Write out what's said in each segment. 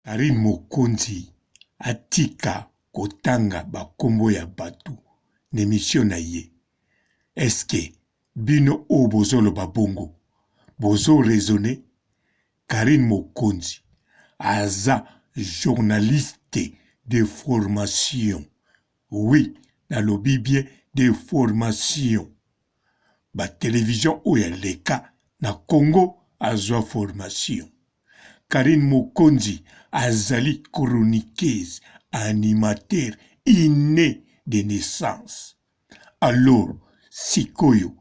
Carine mokonzi atika kotanga ba kombo ya batu na emission na ye est ce que bino oyo bozo loba bongo bozo raisonner? Carine mokonzi aza journaliste de formation oui nalobi bien de formation ba television oyo aleka na Congo azua formation Carine Mokonzi azali chroniqueuse, animateur inne de naissance. Alors sikoyo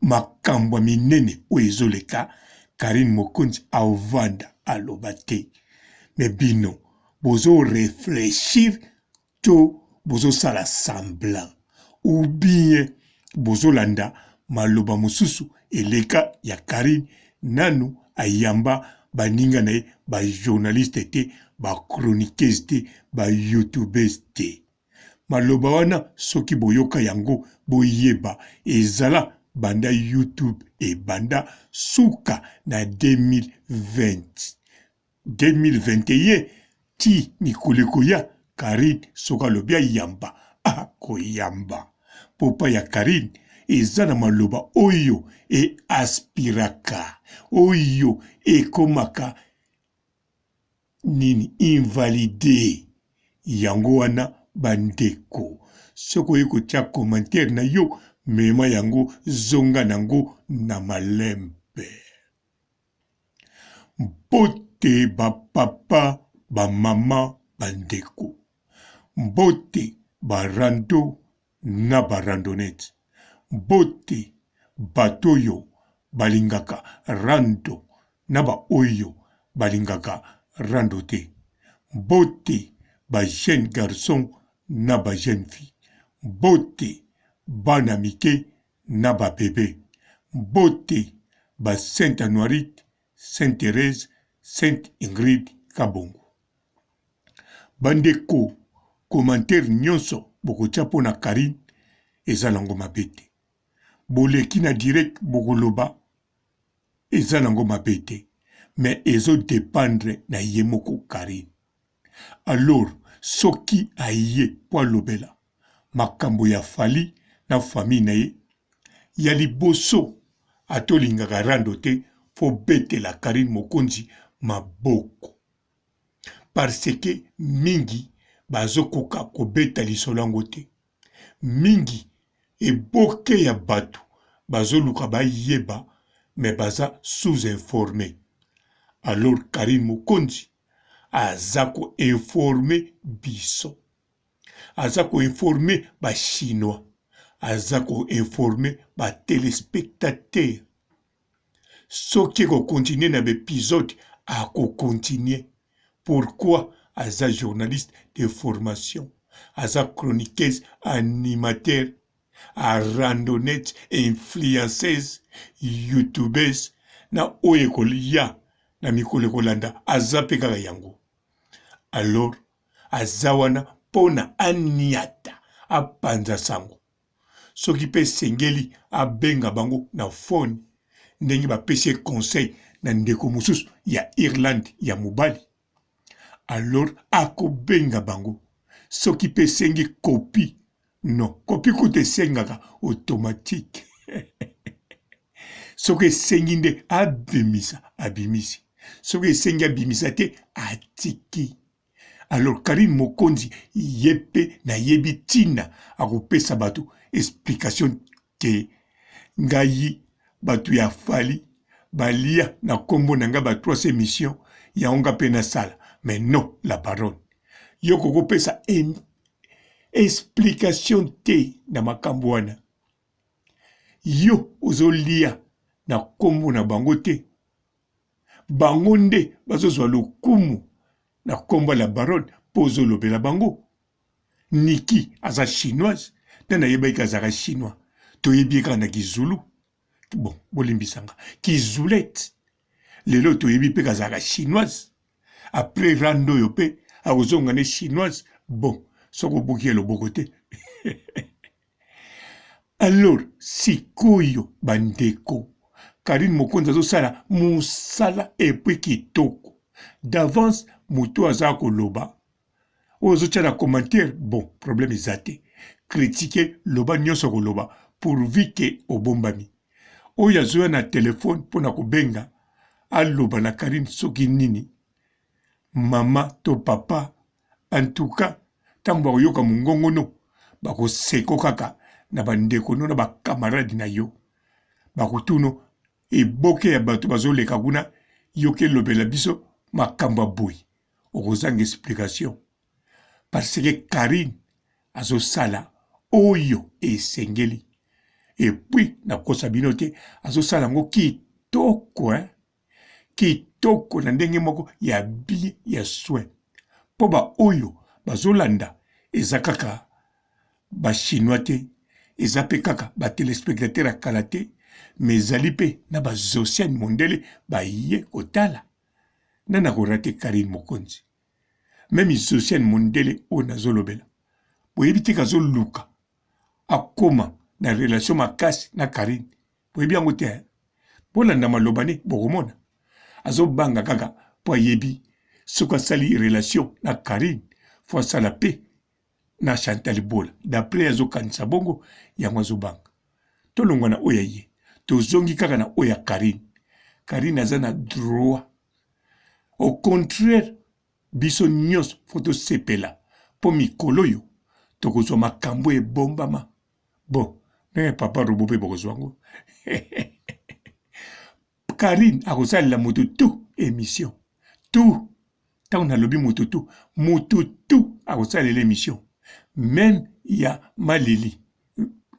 makambo ya minene oyo ezoleka Carine Mokonzi avanda aloba te mais bino bozo reflechir to bozosala semblant ou bien bozolanda maloba mosusu eleka ya Carine nanu ayamba baninga na ye ba journaliste te ba chroniqueuse te ba youtubeuse te maloba wana soki boyoka yango boyeba ezala banda youtube ebanda suka na 2020 2021 ti mikolo ekoya Carine soki alobi ayamba akoyamba popa ya Carine eza na maloba oyo e aspiraka oyo ekomaka nini invalide yango wana bandeko soki oye kotia commentaire na yo mema yango zonga nango na malembe. Mbote ba papa, ba mama, ba ndeko. Mbote ba rando na ba randonnette. Mbote bato oyo balingaka rando na ba oyo balingaka rando te. Mbote ba jeunes garçons na ba jeunes filles. Mbote bana mike na ba bebe. Mbote ba Saint Anuarite, Saint Therèse, Sainte Ingrid Kabongo. Ba ndeko commentaire nionso bokotia mpo na Carine eza nango mabe te. Boleki na direct bokoloba eza nango mabe te mais ezo dependre na ye moko Carine. Alors soki aye mpo alobela makambo ya Fally na famille na ye ya liboso ata olingaka rando te faut obetela Carine Mokonzi maboko parce que mingi bazo koka kobeta lisolo yango te mingi eboke ya batu bazoluka bayeba mais baza sous informe alors Carine Mokonzi aza ko informe biso aza ko informer ba chinois, aza ko informer ba telespectateurs. Soki eko continuer na ba episode ako continuer. Pourquoi aza journaliste de formation, aza chroniqueuse, animateur, a randonnette, influenceuse, youtubeuse na oyo ekoya na mikolo ekolanda aza pe kaka yango. Alors aza wana pona aniata apanza sango soki pe esengeli abenga bango na phone ndenge bapesi ye conseil na ndeko mosusu ya Irlande ya mobali alors akobenga bango soki pe esengi copie non copie kutu esengaka automatique soki esengi nde abimisa abimisi soki esengi abimisa te atiki alors Carine Mokonzi ye pe nayebi tina akopesa bato explication te ngai bato ya Fally balia na kombo na ngai ba 3 emission yango nga pe nasala mais non la baronne yo kokopesa explication te na makambo wana yo ozolia na kombo na bango te Bango nde bazozwa lokumu na kombo ya la baronne po ozolobela bango. Nicky aza chinoise nani ayebaki ke azalaka chinois toyebi ye kaka na kizulu bon bolimbisa nga kizulette lelo toyebi pe ke azalaka chinoise après rando oyo pe akozonga ne chinoise bon soki obuki ye loboko te Alors sikoyo ba ndeko Carine Mokonzi azosala musala et puis kitoko. D'avance moto aza koloba oyo ozotia na commentaire bon problème eza te critique loba nyonso koloba pourvu que obombami oyo azoya na telefone mpo na kobenga aloba na Carine soki nini mama to papa en tout cas ntango bakoyoka mongongo no bakoseko kaka na bandeko no na bakamarade na yo bakotuno eboke ya bato bazoleka kuna yoka elobela biso makambo ya boye okozanga explication parce que Carine azosala oyo esengeli et puis nakosa bino te azosala yango kitoko hein? kitoko na ndenge moko ya bien ya soin mpo baoyo bazolanda eza kaka ba chinois te eza mpe kaka ba telespectateur ya kala te mais ezali mpe na ba zosiane mondele baye kotala nani akorate Carine Mokonzi meme zosiane mondele oyo nazolobela boyebi te kazoluka akoma na relation makasi na Carine boyebi yango te eh? bolanda maloba ne bokomona azobanga kaka mpo ayebi soki asali relation na Carine fo asala mpe na Chantal Bola d'après azokanisa bongo yango azobanga tolongwa na oyo ya ye tozongi kaka na oyo ya Carine Carine aza na droit au contraire biso nyonso fo tosepela mpo mikolo oyo tokozwa makambo ebombama bon ndenge papa robo mpe bokozwa yango Carine akosalela moto tout emission tout ntango nalobi moto tout moto tout akosalela emission meme ya malili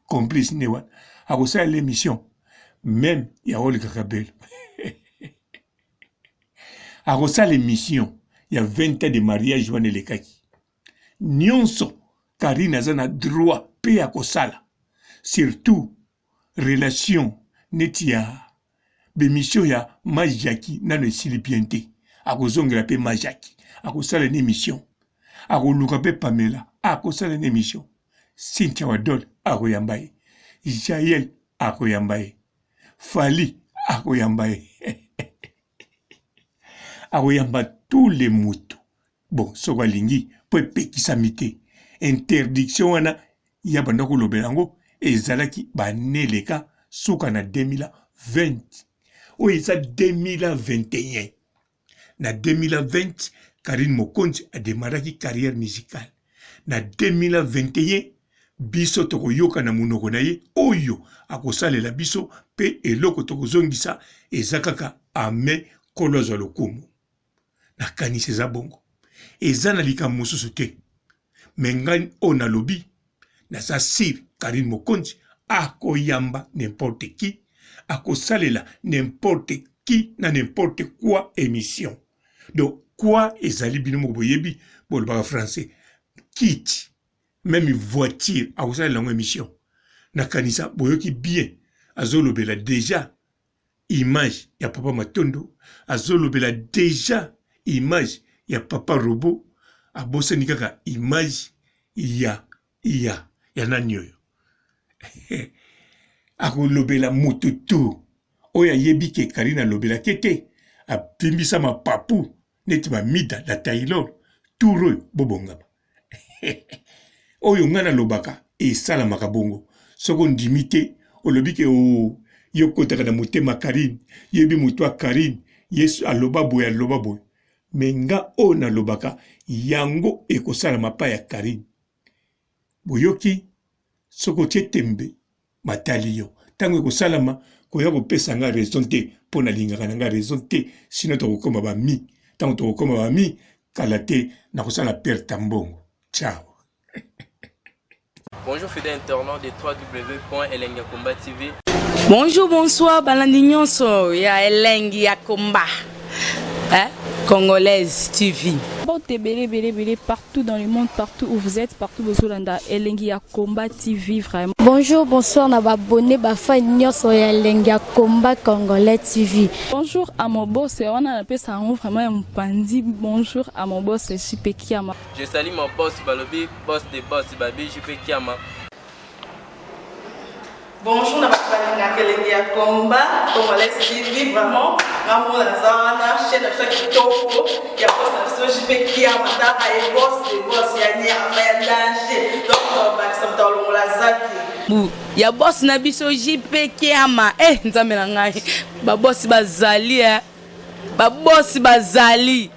complice nde wana akosalela emission meme ya Olga Kabelo akosala emission ya 20 ans de mariage wana elekaki nyonso Carine aza na droit pe ya kosala surtout relation neti ya b'emission ya ma Jackie nanu esili bien te akozongela pe ma Jackie akosala na emission akoluka pe Pamela akosala na emission Cynthia Wadol akoyamba ye Jael akoyamba ye Fally akoyamba ye akoyamba tous les mutu bon soki alingi mpo epekisami te interdiction wana ya banda kolobela yango ezalaki bane eleka suka na 2020 oyo eza 2021 na 2020 Carine Mokonzi ademaraki carrière musicale na 2021 biso tokoyoka na monoko na ye oyo akosalela biso mpe eloko tokozongisa eza kaka amen nkolo azwa lokumu Nakanisi eza bongo. Eza na likambo mosusu te. Mais ngai oyo nalobi naza sur Carine Mokonzi akoyamba n'importe qui, akosalela n'importe qui na n'importe quoi emission. Donc quoi ezali bino moko boyebi bolobaka français. Kiti meme voiture akosalela yango emission. Nakanisa boyoki bien azolobela dejà image ya papa matondo azolobela deja image ya papa robot abosani kaka image ya ya ya nani oyo akolobela moto tu oyo ayebi ke karine alobelaki te avimbisa mapapu neti ba mida na taylor tour oyo bobongama oyo ngai nalobaka esalamaka bongo soki ondimi te olobi ke o oh, yo okotaka na motema karine yebi moto ya karine yesu aloba boye aloba boye me nga oyo nalobaka yango ekosalama pa ya karine boyoki soki otie tembe matali yo ntango ekosalama koya kopesa nga raison te mpo nalingaka na nga raison te sino tokokoma bami ntango tokokoma bami kala te nakosala perte ya mbongo ciao Bonjour fidèles internautes de www.elengiyakomba TV. Bonjour, bonsoir, balandi nyonso ya elengi ya komba. Hein? Congolaise TV. Mbote ebele ebele ebele partout dans le monde, partout où vous êtes, partout bozolanda elengi ya combat TV vraiment. Bonjour, bonsoir na ba abonné ba fan nyonso ya elengi ya combat congolais TV. Bonjour à mon boss, wana napesa yango vraiment ya mopanzi. Bonjour à mon boss JP Kiama. Je salue mon boss balobi boss de boss babi JP Kiama. Bonjour na bato Balingaka elengi ya combat congolais TV, vraiment nga mona naza wana, chaîne na biso ya kitoko ya boss na biso JP Kiama, taka ye boss de boss ya nyama ya danger. Donc bakisa moto alongola zaki Bu ya boss na biso JP Kiama. Eh, nzambe na ngai, babosi bazali, eh. Babosi bazali,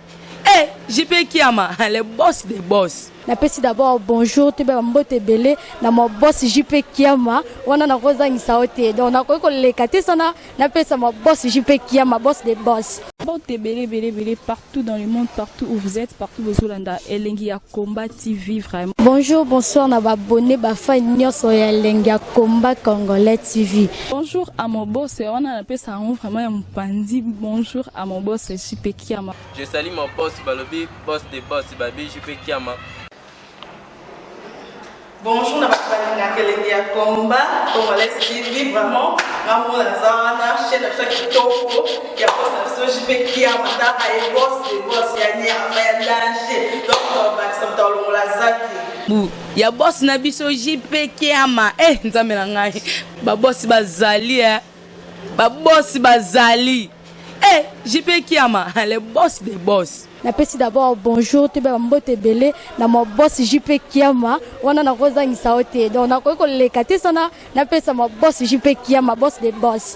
eh, JP Kiama, le boss des boss. Napesi d'abord bonjour, toyeba bambote ebele na ma boss JP Kiama. Wana nakozangisa yo te, donc nakoki koleka te sana napesa ma boss JP Kiama, boss de boss. Mbote ebele ebele ebele partout dans le monde, partout où vous êtes, partout bozolanda Elengi ya Combat TV, vraiment. Bonjour, bonsoir na baabonnés, bafans nyonso ya Elengi ya Combat Congolais TV. Bonjour à mon boss, wana napesa yango vraiment ya mopanzi. Bonjour à mon boss JP Kiama. Je salue mon boss balobi boss de boss babi JP Kiama. Bonjour na bato balingaka elengi ya combat congolais TV, vraiment nga mona naza wana, chaîne na biso ya kitoko ya boss na biso JP Kiama, taka ye boss de boss ya nyama ya danger. Donc bakisa moto alongola zaki Bu ya boss na biso JP Kiama. Eh, nzambe na ngai, babosi bazali, eh. Babosi bazali, eh, JP Kiama, le boss des boss. Napesi d'abord bonjour, toyeba bambote ebele na ma boss JP Kiama. Wana nakozangisa yo te, donc nakoki koleka te sana napesa ma boss JP Kiama, boss de boss.